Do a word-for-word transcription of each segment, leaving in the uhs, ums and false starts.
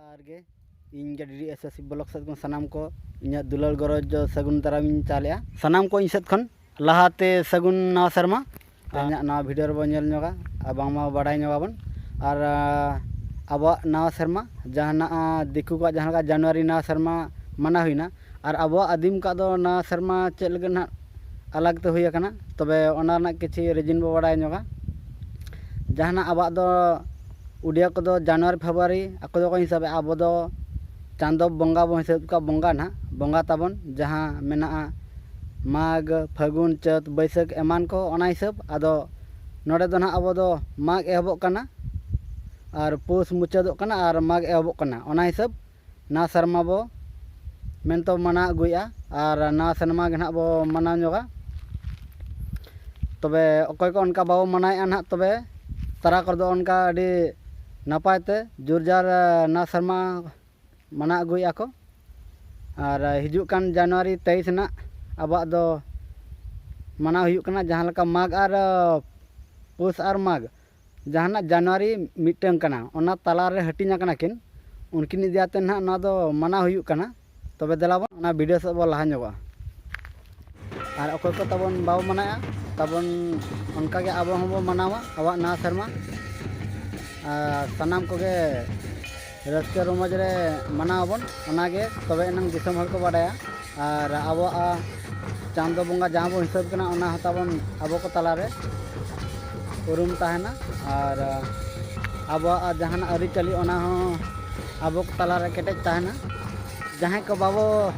ᱡᱚᱦᱟᱨ ᱜᱮ, ᱤᱧ ᱜᱮ D D S S C block ᱥᱮᱫ ᱠᱷᱚᱱ ᱥᱟᱱᱟᱢ ᱠᱚ ᱤᱧᱟᱹᱜ ᱫᱩᱞᱟᱹᱲ ᱜᱚᱨᱚᱡᱽ ᱫᱚ ᱥᱟᱹᱜᱩᱱ ᱫᱟᱨᱟᱢ ᱤᱧ ᱪᱟᱞᱮᱜᱼᱟ᱾ ᱥᱟᱱᱟᱢ ᱠᱚ ᱤᱧ ᱥᱮᱫ ᱠᱷᱚᱱ ᱞᱟᱦᱟᱛᱮ ᱥᱟᱹᱜᱩᱱ ᱱᱟᱣᱟ ᱥᱮᱨᱢᱟ᱾ ᱛᱮᱦᱮᱧᱟᱜ ᱱᱟᱣᱟ ᱵᱷᱤᱰᱤᱭᱳ ᱨᱮᱵᱚᱱ ᱧᱮᱞ ᱧᱚᱜᱟ ᱟᱨ ᱵᱟᱝᱢᱟ ᱵᱟᱰᱟᱭ ᱧᱚᱜᱟᱵᱚᱱ᱾ ᱟᱨ ᱟᱵᱚᱣᱟᱜ ᱱᱟᱣᱟ ᱥᱮᱨᱢᱟ ᱡᱟᱦᱟᱱᱟᱜ ᱫᱤᱠᱩ ᱠᱚᱣᱟᱜ ᱡᱟᱦᱟᱸ ᱞᱮᱠᱟ ᱡᱟᱱᱩᱣᱟᱨᱤ ᱱᱟᱣᱟ ᱥᱮᱨᱢᱟ ᱢᱟᱱᱟᱣ ᱦᱩᱭᱱᱟ, ᱟᱨ ᱟᱵᱚᱣᱟᱜ ᱟᱹᱫᱤᱢ ᱠᱚᱣᱟᱜ ᱫᱚ ᱱᱟᱣᱟ ᱥᱮᱨᱢᱟ ᱪᱮᱫ ᱞᱟᱹᱜᱤᱫ ᱱᱟᱦᱟᱜ ᱟᱞᱟᱜᱽ ᱛᱮ ᱦᱩᱭ ᱟᱠᱟᱱᱟ᱾ ᱛᱚᱵᱮ ᱚᱱᱟ ᱨᱮᱱᱟᱜ ᱠᱤᱪᱷᱤ ᱨᱤᱡᱤᱱ ᱵᱚ ᱵᱟᱰᱟᱭ ᱧᱚᱜᱟ᱾ ᱡᱟᱦᱟᱱᱟᱜ ᱟᱵᱚᱣᱟᱜ ᱫᱚ ᱩᱰᱤᱭᱟ ᱠᱚᱫᱚ ᱡᱟᱱᱩᱣᱟᱨᱤ ᱯᱷᱮᱵᱽᱨᱩᱣᱟᱨᱤ ᱟᱠᱚ ᱫᱚᱠᱚ ᱦᱤᱥᱟᱹᱵᱮᱜᱼᱟ, ᱟᱵᱚ ᱫᱚ ᱪᱟᱸᱫᱚ ᱵᱚᱸᱜᱟ ᱵᱚᱱ ᱦᱤᱥᱟᱹᱵ ᱠᱚᱣᱟ, ᱵᱚᱸᱜᱟ ᱱᱟᱦᱟᱜ ᱵᱚᱸᱜᱟ ᱛᱟᱵᱚᱱ ᱡᱟᱦᱟᱸ ᱢᱮᱱᱟᱜᱼᱟ ᱢᱟᱜᱽ, ᱯᱷᱟᱹᱜᱩᱱ, ᱪᱟᱹᱛ, ᱵᱟᱹᱭᱥᱟᱹᱠᱷ ᱮᱢᱟᱱ ᱠᱚ, ᱚᱱᱟ ᱦᱤᱥᱟᱹᱵ᱾ ᱟᱫᱚ ᱱᱚᱰᱮ ᱫᱚ ᱱᱟᱦᱟᱜ ᱟᱵᱚ ᱫᱚ ᱢᱟᱜᱽ ᱮᱦᱚᱵᱚᱜ ᱠᱟᱱᱟ ᱟᱨ ᱯᱩᱥ ᱢᱩᱪᱟᱹᱫᱚᱜ ᱠᱟᱱᱟ ᱟᱨ ᱢᱟᱜᱽ ᱮᱦᱚᱵᱚᱜ ᱠᱟᱱᱟ, ᱚᱱᱟ ᱦᱤᱥᱟᱹᱵ ᱱᱟᱣᱟ ᱥᱮᱨᱢᱟ ᱵᱚ ᱢᱮᱱᱛᱮ ᱢᱟᱱᱟᱣ ᱟᱹᱜᱩᱭᱮᱫᱼᱟ᱾ ᱟᱨ ᱱᱟᱣᱟ ᱥᱮᱨᱢᱟ ᱜᱮ ᱱᱟᱦᱟᱜ ᱵᱚ ᱢᱟᱱᱟᱣ ᱧᱚᱜᱟ᱾ ᱛᱚᱵᱮ ᱚᱠᱚᱭ ᱠᱚ ᱚᱱᱠᱟ ᱵᱟᱵᱚ ᱢᱟᱱᱟᱣᱮᱫᱼᱟ ᱱᱟᱦᱟᱜ, ᱛᱚᱵᱮ ᱛᱟᱨᱟ ᱠᱚᱨᱮ ᱫᱚ ᱚᱱᱠᱟ ᱟᱹᱰᱤ ᱱᱟᱯᱟᱭ ᱛᱮ ᱡᱳᱨᱡᱟᱨ ᱱᱟᱣᱟ ᱥᱮᱨᱢᱟ ᱢᱟᱱᱟᱣ ᱟᱹᱜᱩᱭᱮᱫᱼᱟ ᱠᱚ᱾ ᱟᱨ ᱦᱤᱡᱩᱜ ᱠᱟᱱ ᱡᱟᱱᱩᱣᱟᱨᱤ ᱛᱮᱭᱤᱥ ᱱᱟᱜ ᱟᱵᱚᱣᱟᱜ ᱫᱚ ᱢᱟᱱᱟᱣ ᱦᱩᱭᱩᱜ ᱠᱟᱱᱟ, ᱡᱟᱦᱟᱸ ᱞᱮᱠᱟ ᱢᱟᱜᱽ ᱟᱨ ᱯᱩᱥ ᱟᱨ ᱢᱟᱜᱽ ᱡᱟᱦᱟᱱᱟᱜ ᱡᱟᱱᱩᱣᱟᱨᱤ ᱢᱤᱫᱴᱟᱝ ᱠᱟᱱᱟ, ᱚᱱᱟ ᱛᱟᱞᱟᱨᱮ ᱦᱟᱹᱴᱤᱧ ᱟᱠᱟᱱᱟ ᱠᱤᱱ, ᱩᱱᱠᱤᱱ ᱤᱫᱤ ᱟᱛᱮ ᱱᱟᱦᱟᱜ ᱱᱚᱣᱟ ᱫᱚ ᱢᱟᱱᱟᱣ ᱦᱩᱭᱩᱜ ᱠᱟᱱᱟ᱾ ᱛᱚᱵᱮ ᱫᱮᱞᱟ ᱵᱚᱱ ᱚᱱᱟ ᱵᱷᱤᱰᱤᱭᱳ ᱥᱮᱫ ᱵᱚᱱ ᱞᱟᱦᱟ ᱧᱚᱜᱚᱜᱼᱟ᱾ ᱟᱨ ᱚᱠᱚᱭ ᱠᱚ ᱛᱟᱵᱚᱱ ᱵᱟᱵᱚ ᱢᱟᱱᱟᱣᱮᱫᱼᱟ, ᱛᱟᱵᱚᱱ ᱚᱱᱠᱟᱜᱮ ᱟᱵᱚ ᱦᱚᱸᱵᱚ ᱢᱟᱱᱟᱣᱟ ᱟᱵᱚᱣᱟᱜ ᱱᱟᱣᱟ ᱥᱮᱨᱢᱟ᱾ ᱟᱨ ᱥᱟᱱᱟᱢ ᱠᱚᱜᱮ ᱨᱟᱹᱥᱠᱟᱹ ᱨᱚᱢᱚᱡᱽ ᱨᱮ ᱢᱟᱱᱟᱣ ᱟᱵᱚᱱ, ᱚᱱᱟᱜᱮ ᱛᱚᱵᱮ ᱮᱱᱟᱝ ᱫᱤᱥᱚᱢ ᱦᱚᱲ ᱠᱚ ᱵᱟᱰᱟᱭᱟ᱾ ᱟᱨ ᱟᱵᱚᱣᱟᱜ ᱪᱟᱸᱫᱚ ᱵᱚᱸᱜᱟ ᱡᱟᱦᱟᱸ ᱵᱚᱱ ᱦᱤᱥᱟᱹᱵ ᱠᱟᱱᱟ, ᱚᱱᱟ ᱦᱚᱸ ᱛᱟᱵᱚᱱ ᱟᱵᱚ ᱠᱚ ᱛᱟᱞᱟᱨᱮ ᱩᱨᱩᱢ ᱛᱟᱦᱮᱱᱟ᱾ ᱟᱨ ᱟᱵᱚᱣᱟᱜ ᱡᱟᱦᱟᱱᱟᱜ ᱟᱹᱨᱤᱪᱟᱹᱞᱤ, ᱚᱱᱟ ᱦᱚᱸ ᱟᱵᱚ ᱠᱚ ᱛᱟᱞᱟᱨᱮ ᱠᱮᱴᱮᱡ ᱛᱟᱦᱮᱱᱟ᱾ ᱡᱟᱦᱟᱸᱭ ᱠᱚ ᱵᱟᱵᱚ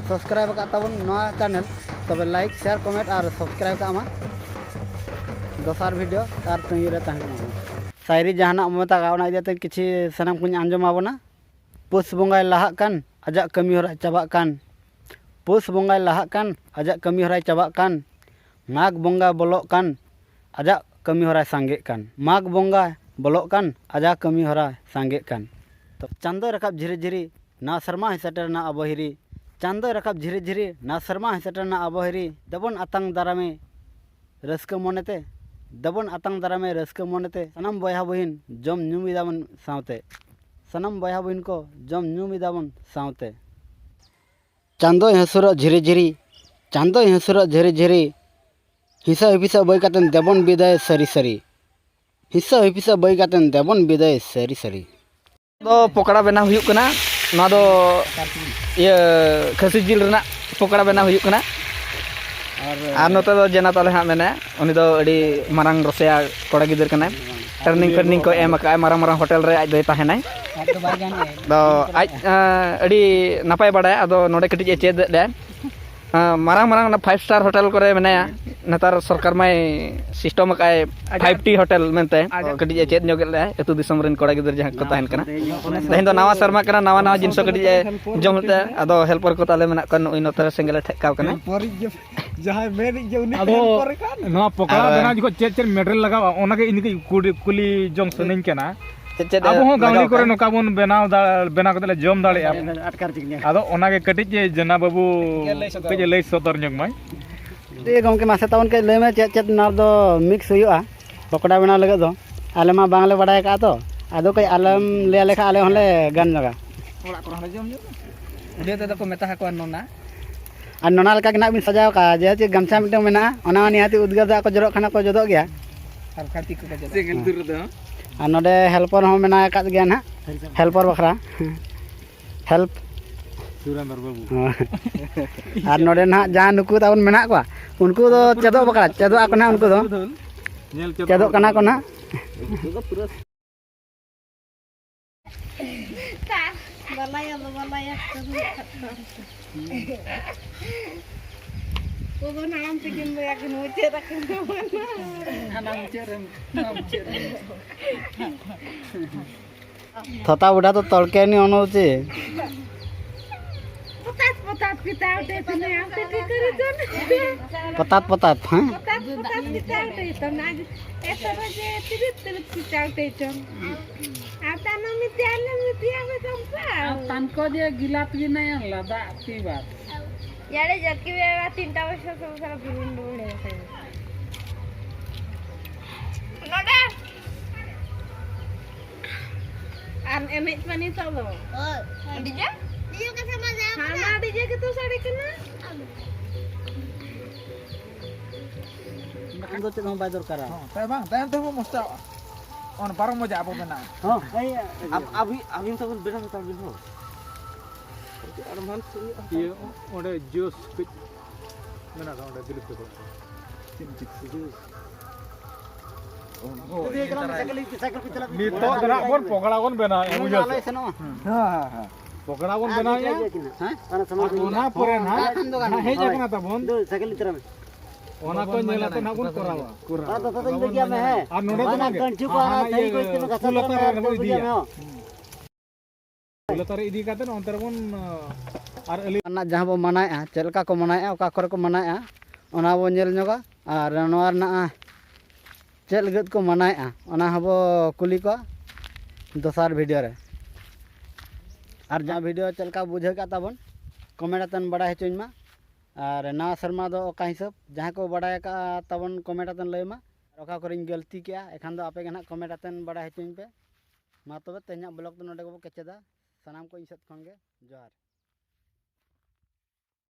ᱥᱟᱵᱥᱠᱨᱟᱭᱤᱵ ᱟᱠᱟᱫ ᱛᱟᱵᱚᱱ ᱱᱚᱣᱟ ᱪᱮᱱᱮᱞ, ᱛᱚᱵᱮ ᱞᱟᱭᱤᱠ, ᱥᱮᱭᱟᱨ, ᱠᱚᱢᱮᱱᱴ ᱟᱨ ᱥᱟᱵᱥᱠᱨᱟᱭᱤᱵ ᱠᱟᱜ ᱢᱟ᱾ ᱫᱚᱥᱟᱨ ᱵᱷᱤᱰᱤᱭᱳ ᱟᱨ ᱛᱟᱺᱜᱤ ᱨᱮ ᱛᱟᱦᱮᱸ ᱠᱟᱱᱟ᱾ ᱥᱟᱭᱨᱤ ᱡᱟᱦᱟᱱᱟᱜ ᱢᱮᱛᱟᱜᱼᱟ, ᱚᱱᱟ ᱤᱫᱤ ᱠᱟᱛᱮ ᱠᱤᱪᱷᱤ ᱥᱟᱱᱟᱢ ᱠᱚᱧ ᱟᱸᱡᱚᱢ ᱟᱵᱚᱱᱟ᱾ ᱯᱩᱥ ᱵᱚᱸᱜᱟᱭ ᱞᱟᱦᱟᱜ ᱠᱟᱱ, ᱟᱡᱟᱜ ᱠᱟᱹᱢᱤ ᱦᱚᱨᱟᱭ ᱪᱟᱵᱟᱜ ᱠᱟᱱ᱾ ᱯᱩᱥ ᱵᱚᱸᱜᱟᱭ ᱞᱟᱦᱟᱜ ᱠᱟᱱ, ᱟᱡᱟᱜ ᱠᱟᱹᱢᱤ ᱦᱚᱨᱟᱭ ᱪᱟᱵᱟᱜ ᱠᱟᱱ᱾ ᱢᱟᱜᱽ ᱵᱚᱸᱜᱟ ᱵᱚᱞᱚᱜ ᱠᱟᱱ, ᱟᱡᱟᱜ ᱠᱟᱹᱢᱤ ᱦᱚᱨᱟᱭ ᱥᱟᱸᱜᱮᱜ ᱠᱟᱱ᱾ ᱢᱟᱜᱽ ᱵᱚᱸᱜᱟ ᱵᱚᱞᱚᱜ ᱠᱟᱱ, ᱟᱡᱟᱜ ᱠᱟᱹᱢᱤ ᱦᱚᱨᱟᱭ ᱥᱟᱸᱜᱮᱜ ᱠᱟᱱ᱾ ᱛᱚ, ᱪᱟᱸᱫᱚᱭ ᱨᱟᱠᱟᱵ ᱡᱷᱤᱨᱤ ᱡᱷᱤᱨᱤ, ᱱᱟᱣᱟ ᱥᱮᱨᱢᱟ ᱦᱚᱸᱭ ᱥᱮᱴᱮᱨᱮᱱᱟ ᱟᱵᱚ ᱦᱤᱨᱤ᱾ ᱪᱟᱸᱫᱚᱭ ᱨᱟᱠᱟᱵ ᱡᱷᱤᱨᱤ ᱡᱷᱤᱨᱤ, ᱱᱟᱣᱟ ᱥᱮᱨᱢᱟ ᱦᱚᱸᱭ ᱥᱮᱴᱮᱨᱮᱱᱟ ᱟᱵᱚ ᱦᱤᱨᱤ᱾ ᱫᱮᱵᱚᱱ ᱟᱛᱟᱝ ᱫᱟᱨᱟᱢᱮ ᱨᱟᱹᱥᱠᱟᱹ ᱢᱚᱱᱮᱛᱮ, ᱫᱮᱵᱚᱱ ᱟᱛᱟᱝ ᱫᱟᱨᱟᱢᱮ ᱨᱟᱹᱥᱠᱟᱹ ᱢᱚᱱᱮᱛᱮ᱾ ᱥᱟᱱᱟᱢ ᱵᱚᱭᱦᱟ ᱵᱚᱦᱤᱱ ᱡᱚᱢ ᱧᱩᱭ ᱫᱟᱵᱚᱱ ᱥᱟᱶᱛᱮ᱾ ᱥᱟᱱᱟᱢ ᱵᱚᱭᱦᱟ ᱵᱚᱦᱤᱱ ᱠᱚ, ᱡᱚᱢ ᱧᱩ ᱢᱤᱫᱟᱵᱚᱱ ᱥᱟᱶᱛᱮ᱾ ᱪᱟᱸᱫᱚᱭ ᱦᱟᱹᱥᱩᱨᱚᱜ ᱡᱷᱤᱨᱤ ᱡᱷᱤᱨᱤ, ᱪᱟᱸᱫᱚᱭ ᱦᱟᱹᱥᱩᱨᱚᱜ ᱡᱷᱤᱨᱤ ᱡᱷᱤᱨᱤ, ᱦᱤᱥᱟᱹ ᱦᱤᱯᱤᱥᱟᱹ ᱵᱟᱹᱭ ᱠᱟᱛᱮᱱ ᱫᱮᱵᱚᱱ ᱵᱤᱫᱟᱹᱭ ᱥᱟᱹᱨᱤ ᱥᱟᱹᱨᱤ᱾ ᱦᱤᱥᱟᱹ ᱦᱤᱯᱤᱥᱟᱹ ᱵᱟᱹᱭ ᱠᱟᱛᱮᱱ ᱫᱮᱵᱚᱱ ᱵᱤᱫᱟᱹᱭ ᱥᱟᱹᱨᱤ ᱥᱟᱹᱨᱤ᱾ ᱫᱚ ᱯᱚᱠᱚᱲᱟ ᱵᱮᱱᱟᱣ ᱦᱩᱭᱩᱜ ᱠᱟᱱᱟ᱾ ᱱᱚᱣᱟ ᱫᱚ ᱤᱭᱟᱹ ᱠᱷᱟᱹᱥᱤ ᱡᱤᱞ ᱨᱮᱱᱟᱜ ᱯᱚᱠᱚᱲᱟ ᱵᱮᱱᱟᱣ ᱦᱩᱭᱩᱜ ᱠᱟᱱᱟ᱾ ᱟᱨ ᱱᱚᱛᱮ ᱫᱚ ᱡᱮᱱᱟ ᱛᱟᱞᱮ ᱦᱟᱸᱜ ᱢᱮᱱᱟᱭᱟ, ᱩᱱᱤ ᱫᱚ ᱟᱹᱰᱤ ᱢᱟᱨᱟᱝ ᱨᱚᱥᱮᱭᱟ ᱠᱚᱲᱟ ᱜᱤᱫᱟᱹᱨ ᱠᱟᱱᱟᱭ᱾ ᱴᱨᱮᱱᱤᱝ ᱯᱷᱮᱨᱱᱤᱝ ᱠᱚ ᱮᱢ ᱟᱠᱟᱫᱼᱟ, ᱢᱟᱨᱟᱝ ᱢᱟᱨᱟᱝ ᱦᱳᱴᱮᱞ ᱨᱮ ᱟᱡ ᱫᱚᱭ ᱛᱟᱦᱮᱱᱟᱭ᱾ ᱟᱡ ᱫᱚ ᱵᱟᱭ ᱜᱟᱱᱚᱜᱼᱟ᱾ ᱟᱫᱚ ᱟᱡ ᱟᱹᱰᱤ ᱱᱟᱯᱟᱭ ᱵᱟᱲᱟᱭᱟ, ᱟᱫᱚ ᱱᱚᱰᱮ ᱠᱟᱹᱴᱤᱡ ᱮ ᱪᱮᱫ ᱮᱫ ᱞᱮᱭᱟ᱾ ᱢᱟᱨᱟᱝ ᱢᱟᱨᱟᱝ ᱚᱱᱟ ᱯᱷᱟᱭᱤᱵᱷ ᱥᱴᱟᱨ ᱦᱳᱴᱮᱞ ᱠᱚᱨᱮ ᱢᱮᱱᱟᱭᱟ᱾ ᱱᱮᱛᱟᱨ ᱥᱚᱨᱠᱟᱨ ᱢᱟᱭ ᱥᱤᱥᱴᱚᱢ ᱟᱠᱟᱫᱼᱟᱭ ᱯᱷᱟᱭᱤᱵᱷ ᱴᱤ ᱦᱳᱴᱮᱞ ᱢᱮᱱᱛᱮ᱾ ᱠᱟᱹᱴᱤᱡ ᱮ ᱪᱮᱫ ᱧᱚᱜ ᱮᱫ ᱞᱮᱭᱟ ᱟᱹᱛᱩ ᱫᱤᱥᱚᱢ ᱨᱮᱱ ᱠᱚᱲᱟ ᱜᱤᱫᱟᱹᱨ ᱡᱟᱦᱟᱸ ᱠᱚ ᱛᱟᱦᱮᱱ ᱠᱟᱱᱟ᱾ ᱛᱮᱦᱮᱧ ᱫᱚ ᱱᱟᱣᱟ ᱥᱮᱨᱢᱟ ᱠᱟᱱᱟ, ᱱᱟᱣᱟ ᱱᱟᱣᱟ ᱡᱤᱱᱤᱥ ᱠᱚ ᱠᱟᱹᱴᱤᱡ ᱮ ᱡᱚᱢ ᱞᱮᱫᱟ᱾ ᱟᱫᱚ ᱦᱮᱞᱯᱟᱨ ᱠᱚ ᱛᱟᱞᱮ ᱢᱮᱱᱟᱜ ᱠᱚᱣᱟ ᱱᱩᱭ ᱱᱚᱛᱮ ᱨᱮ ᱥᱮᱸᱜᱮᱞ ᱮ ᱴᱷᱮᱠᱟᱣ ᱠᱟᱱᱟ᱾ ᱯᱚᱨᱤᱡ ᱡᱟᱦᱟᱸᱭ ᱢᱮᱱᱮᱫ ᱡᱮ ᱩᱱᱤ ᱟᱫᱚ ᱦᱮᱞᱯᱟᱨ ᱠᱟᱱ᱾ ᱱᱚᱣᱟ ᱯᱚᱠᱚᱲᱟ ᱟᱨ ᱵᱮᱱᱟᱣ ᱡᱚᱠᱷᱚᱱ ᱪᱮᱫ ᱪᱮᱫ ᱢᱮᱴᱮᱨᱤᱭᱟᱞ ᱞᱟᱜᱟᱜᱼᱟ, ᱚᱱᱟᱜᱮ ᱤᱧ ᱠᱟᱹᱡ ᱠᱩᱞᱤ, ᱠᱩᱞᱤ ᱡᱚᱝ ᱥᱟᱱᱟᱧ ᱠᱟᱱᱟ᱾ ᱪᱮᱫ ᱪᱮᱫ ᱟᱵᱚ ᱦᱚᱸ ᱜᱟᱹᱣᱲᱤ ᱞᱟᱜᱟᱣ ᱠᱚᱨᱮ ᱠᱟᱱᱟ? ᱱᱚᱝᱠᱟ ᱵᱚᱱ ᱵᱮᱱᱟᱣ ᱫᱟ-, ᱵᱮᱱᱟᱣ ᱠᱟᱛᱮ ᱞᱮ ᱡᱚᱢ ᱫᱟᱲᱮᱭᱟᱜᱼᱟ᱾ ᱟᱫᱚ ᱚᱱᱟᱜᱮ ᱠᱟᱹᱴᱤᱡ ᱡᱮ ᱡᱮᱱᱟ ᱵᱟᱹᱵᱩ ᱠᱟᱹᱡ ᱮ ᱞᱟᱹᱭ ᱥᱚᱫᱚᱨ ᱧᱚᱜ ᱢᱟᱭ᱾ ᱮ ᱜᱚᱢᱠᱮ, ᱢᱟᱥᱮ ᱛᱟᱵᱚᱱ ᱠᱟᱹᱡ ᱞᱟᱹᱭ ᱢᱮ, ᱪᱮᱫ ᱪᱮᱫ ᱱᱚᱣᱟ ᱫᱚ ᱢᱤᱠᱥ ᱦᱩᱭᱩᱜᱼᱟ ᱯᱚᱠᱚᱲᱟ ᱵᱮᱱᱟᱣ ᱞᱟᱹᱜᱤᱫ ᱫᱚ? ᱟᱞᱮ ᱢᱟ ᱵᱟᱝᱞᱮ ᱵᱟᱲᱟᱭ ᱟᱠᱟᱫᱼᱟ ᱛᱚ, ᱟᱫᱚ ᱠᱟᱹᱡ ᱟᱞᱮᱢ ᱞᱟᱹᱭ ᱟᱞᱮ ᱠᱷᱟᱱ ᱟᱞᱮ ᱦᱚᱸᱞᱮ ᱜᱟᱱ ᱧᱚᱜᱟ᱾ ᱚᱲᱟᱜ ᱠᱚᱨᱮ ᱦᱚᱸᱞᱮ ᱡᱚᱢ ᱧᱚᱜᱟ᱾ ᱩᱰᱤᱭᱟ ᱛᱮᱫᱚ ᱠᱚ ᱢᱮᱛᱟ ᱟᱠᱚᱣᱟ ᱱᱚᱱᱟ᱾ ᱟᱨ ᱱᱚᱱᱟ ᱞᱮᱠᱟ ᱜᱮ ᱱᱟᱦᱟᱜ ᱵᱤᱱ ᱥᱟᱡᱟᱣ ᱠᱟᱜᱼᱟ, ᱡᱮᱦᱮᱛᱩ ᱜᱟᱢᱪᱷᱟ ᱢᱤᱫᱴᱟᱝ ᱢᱮᱱᱟᱜᱼᱟ, ᱚᱱᱟ ᱦᱚᱸ ᱱᱤᱦᱟᱹᱛᱤ ᱩᱫᱽᱜᱟᱹᱨ ᱫᱟᱜ ᱠᱚ ᱡᱚᱨᱚᱜ ᱠᱷᱟᱱ ᱠᱚ ᱡᱚᱫᱚᱜ ᱜᱮᱭᱟ᱾ ᱟᱨ ᱵᱟᱠᱷᱟᱱ ᱛᱤ ᱠᱚᱠᱚ ᱡᱚᱫᱚᱜ ᱜᱮᱭᱟ᱾ ᱟᱨ ᱱᱚᱰᱮ ᱦᱮᱞᱯᱚᱨ ᱦᱚᱸ ᱢᱮᱱᱟᱜ ᱟᱠᱟᱫ ᱜᱮᱭᱟ ᱱᱟᱦᱟᱜ, ᱦᱮᱞᱯᱚᱨ ᱵᱟᱠᱷᱨᱟ᱾ ᱦᱮᱞᱯ᱾ ᱥᱩᱨᱮᱱᱫᱨᱚ ᱵᱟᱹᱵᱩ᱾ ᱦᱳᱭ᱾ ᱟᱨ ᱱᱚᱰᱮ ᱱᱟᱦᱟᱜ ᱡᱟᱦᱟᱸ ᱱᱩᱠᱩ ᱛᱟᱵᱚᱱ ᱢᱮᱱᱟᱜ ᱠᱚᱣᱟ, ᱩᱱᱠᱩ ᱫᱚ ᱪᱮᱫᱚᱜ ᱵᱟᱠᱷᱨᱟ, ᱪᱮᱫᱚᱜ ᱟᱠᱚ ᱱᱟᱦᱟᱜ ᱩᱱᱠᱩ ᱫᱚ᱾ ᱧᱮᱞ ᱪᱮᱫᱚᱜ ᱪᱮᱫᱚᱜ ᱠᱟᱱᱟ ᱠᱚ ᱱᱟᱦᱟᱜ᱾ ᱵᱟᱞᱟᱭᱟ ᱫᱚ ᱵᱟᱞᱟᱭᱟ᱾ ᱠᱚᱵᱚᱱ ᱦᱟᱲᱟᱢ ᱛᱟᱹᱠᱤᱱ ᱫᱚ ᱟᱹᱠᱤᱱ ᱢᱩᱪᱟᱹᱫ ᱟᱹᱠᱤᱱ ᱫᱚ ᱵᱟᱝ᱾ ᱦᱟᱱᱟ ᱢᱩᱪᱟᱹᱫ ᱨᱮ, ᱱᱚᱣᱟ ᱢᱩᱪᱟᱹᱫ ᱨᱮ᱾ ᱛᱷᱚᱛᱟ ᱵᱩᱰᱷᱟ ᱫᱚ ᱛᱚᱲᱠᱮ ᱱᱤ ᱚᱱᱚ ᱪᱮ? ᱯᱚᱛᱟᱛ ᱯᱚᱛᱟᱛ ᱠᱤᱛᱟᱣ ᱛᱮ ᱛᱤᱱᱟᱹᱜ ᱟᱢ ᱛᱮ ᱴᱷᱤᱠᱟᱹ ᱨᱮ ᱪᱚ᱾ ᱯᱚᱛᱟᱛ ᱯᱚᱛᱟᱛ, ᱦᱮᱸ? ᱯᱚᱛᱟᱛ ᱯᱚᱛᱟᱛ ᱠᱤᱛᱟᱣ ᱛᱮ ᱛᱚ ᱱᱟᱜ ᱮᱛᱚ ᱵᱟᱡᱮ ᱛᱤᱨᱤᱛ ᱛᱤᱨᱤᱛ ᱠᱤᱛᱟᱣ ᱛᱮ ᱪᱚ᱾ ᱟᱨ ᱛᱟᱱᱚ ᱢᱤᱛᱤ ᱟᱞᱮ ᱢᱤᱛᱤ ᱟᱞᱮ ᱠᱚᱢᱯᱟ᱾ ᱟᱨ ᱛᱟᱱᱠᱚ ᱡᱮ ᱜᱤᱞᱟᱛ ᱜᱮ ᱱᱟᱭᱟᱢ ᱞᱟᱫᱟ ᱛᱤ ᱵᱟᱨ᱾ ᱭᱟᱲᱮ ᱡᱟᱹᱠᱤ ᱵᱮᱲᱟ ᱛᱤᱱᱴᱟ ᱵᱚᱪᱷᱚᱨ ᱥᱚᱢᱚᱭ ᱥᱟᱨᱟ ᱵᱩᱞᱩᱱ ᱵᱩᱞᱩᱱ ᱦᱮᱡ ᱟᱠᱟᱱᱟ᱾ ᱱᱚᱰᱮ᱾ ᱟᱨ ᱮᱱᱮᱡ ᱯᱮ ᱱᱤᱛᱚᱜ ᱫᱚ᱾ ᱦᱳᱭ᱾ ᱰᱤᱡᱮ? ᱰᱤᱡᱮ ᱠᱟᱛᱷᱟ ᱢᱟ ᱞᱟᱹᱭ ᱦᱟᱱᱟ ᱰᱤᱡᱮ ᱜᱮᱛᱚ ᱥᱟᱰᱮ ᱠᱟᱱᱟ᱾ ᱵᱟᱠᱷᱟᱱ ᱫᱚ ᱪᱮᱫ ᱦᱚᱸ ᱵᱟᱭ ᱫᱚᱨᱠᱟᱨᱟ᱾ ᱦᱚᱸ, ᱛᱟᱭᱚᱢ ᱵᱟᱝ, ᱛᱟᱭᱚᱢ ᱛᱮᱦᱚᱸ ᱵᱚᱱ ᱢᱚᱥᱛᱟᱣᱟ᱾ ᱚᱱᱟ ᱵᱟᱨᱚ ᱢᱚᱡᱟ ᱟᱵᱚ ᱢᱮᱱᱟᱜᱼᱟ᱾ ᱦᱚᱸ, ᱮᱭ, ᱟᱵ-, ᱟᱹᱵᱤᱱ, ᱟᱹᱵᱤᱱ ᱛᱟᱵᱚᱱ ᱵᱮᱱᱟᱣ ᱦᱟᱛᱟᱲ ᱵᱤᱱ ᱦᱚᱸ᱾ ᱠᱟᱹᱴᱤᱡ advance ᱦᱩᱭᱩᱜᱼᱟ᱾ ᱤᱭᱟᱹ, ᱚᱸᱰᱮ ᱡᱳᱥ ᱠᱟᱹᱡ ᱢᱮᱱᱟᱜᱼᱟ, ᱚᱸᱰᱮ ᱫᱤᱞᱤᱯ ᱛᱟᱠᱚ᱾ ᱱᱤᱛᱚᱜ ᱫᱚ ᱱᱟᱜ ᱵᱚᱱ ᱯᱚᱜᱲᱟ ᱵᱚᱱ ᱵᱮᱱᱟᱣᱮᱫᱼᱟ, ᱵᱩᱡᱷᱟᱹᱣ ᱥᱮ? ᱦᱮᱸ, ᱦᱮᱸ, ᱦᱮᱸ᱾ ᱯᱚᱜᱲᱟ ᱵᱚᱱ ᱵᱮᱱᱟᱣᱮᱫᱼᱟ᱾ ᱦᱮᱸ? ᱟᱨ ᱚᱱᱟ ᱯᱚᱨᱮ ᱱᱟᱜ ᱦᱮᱡ ᱟᱠᱟᱱᱟ ᱛᱟᱵᱚᱱ᱾ ᱚᱱᱟ ᱠᱚ ᱧᱮᱞ ᱟᱛᱮ ᱱᱟᱜ ᱵᱚᱱ ᱠᱚᱨᱟᱣᱟ᱾ ᱟᱨ ᱱᱚᱰᱮ ᱫᱚ ᱵᱟᱝ ᱜᱮ᱾ ᱦᱟᱱᱟ ᱤᱭᱟᱹ ᱠᱩᱞ ᱞᱟᱛᱟᱨ ᱨᱮ ᱵᱚᱱ ᱤᱫᱤᱭᱟ᱾ ᱠᱩᱞ ᱞᱟᱛᱟᱨ ᱨᱮ ᱤᱫᱤ ᱠᱟᱛᱮ ᱚᱱᱛᱮ ᱨᱮᱵᱚᱱ, ᱟᱨ ᱟᱹᱞᱤᱧ ᱨᱮᱱᱟᱜ ᱡᱟᱦᱟᱸ ᱵᱚ ᱢᱟᱱᱟᱭᱮᱫᱼᱟ, ᱪᱮᱫ ᱞᱮᱠᱟ ᱠᱚ ᱢᱟᱱᱟᱭᱮᱫᱼᱟ, ᱚᱠᱟ ᱠᱚᱨᱮ ᱠᱚ ᱢᱟᱱᱟᱭᱮᱫᱼᱟ, ᱚᱱᱟ ᱵᱚ ᱧᱮᱞ ᱧᱚᱜᱟ᱾ ᱟᱨ ᱱᱚᱣᱟ ᱨᱮᱱᱟᱜ ᱪᱮᱫ ᱞᱟᱹᱜᱤᱫ ᱠᱚ ᱢᱟᱱᱟᱭᱮᱫᱼᱟ, ᱚᱱᱟ ᱦᱚᱸᱵᱚ ᱠᱩᱞᱤ ᱠᱚᱣᱟ ᱫᱚᱥᱟᱨ video ᱨᱮ᱾ ᱟᱨ ᱡᱟᱦᱟᱸ video ᱪᱮᱫ ᱞᱮᱠᱟ ᱵᱩᱡᱷᱟᱹᱣ ᱠᱮᱫ ᱛᱟᱵᱚᱱ, comment ᱟᱛᱮᱱ ᱵᱟᱲᱟᱭ ᱦᱚᱪᱚᱧ ᱢᱟ᱾ ᱟᱨ ᱱᱟᱣᱟ ᱥᱮᱨᱢᱟ ᱫᱚ ᱚᱠᱟ ᱦᱤᱥᱟᱹᱵ, ᱡᱟᱦᱟᱸᱭ ᱠᱚ ᱵᱟᱲᱟᱭ ᱟᱠᱟᱫᱼᱟ ᱛᱟᱵᱚᱱ, comment ᱟᱛᱮᱱ ᱞᱟᱹᱭ ᱢᱟ᱾ ᱟᱨ ᱚᱠᱟ ᱠᱚᱨᱮᱧ ᱜᱟᱹᱞᱛᱤ ᱠᱮᱜᱼᱟ, ᱮᱱᱠᱷᱟᱱ ᱫᱚ ᱟᱯᱮ ᱜᱮ ᱱᱟᱦᱟᱜ comment ᱟᱛᱮᱱ ᱵᱟᱲᱟᱭ ᱦᱚᱪᱚᱧ ᱯᱮ᱾ ᱢᱟ ᱛᱚᱵᱮ ᱛᱮᱦᱮᱧᱟᱜ vlog ᱫᱚ ᱱᱚᱰᱮ ᱜᱮᱵᱚ ᱠᱮᱪᱮᱫᱟ᱾ ᱥᱟᱱᱟᱢ ᱠᱚ ᱤᱧ ᱥᱮᱫ ᱠᱷᱚᱱ ᱜᱮ ᱡᱚᱦᱟᱨ᱾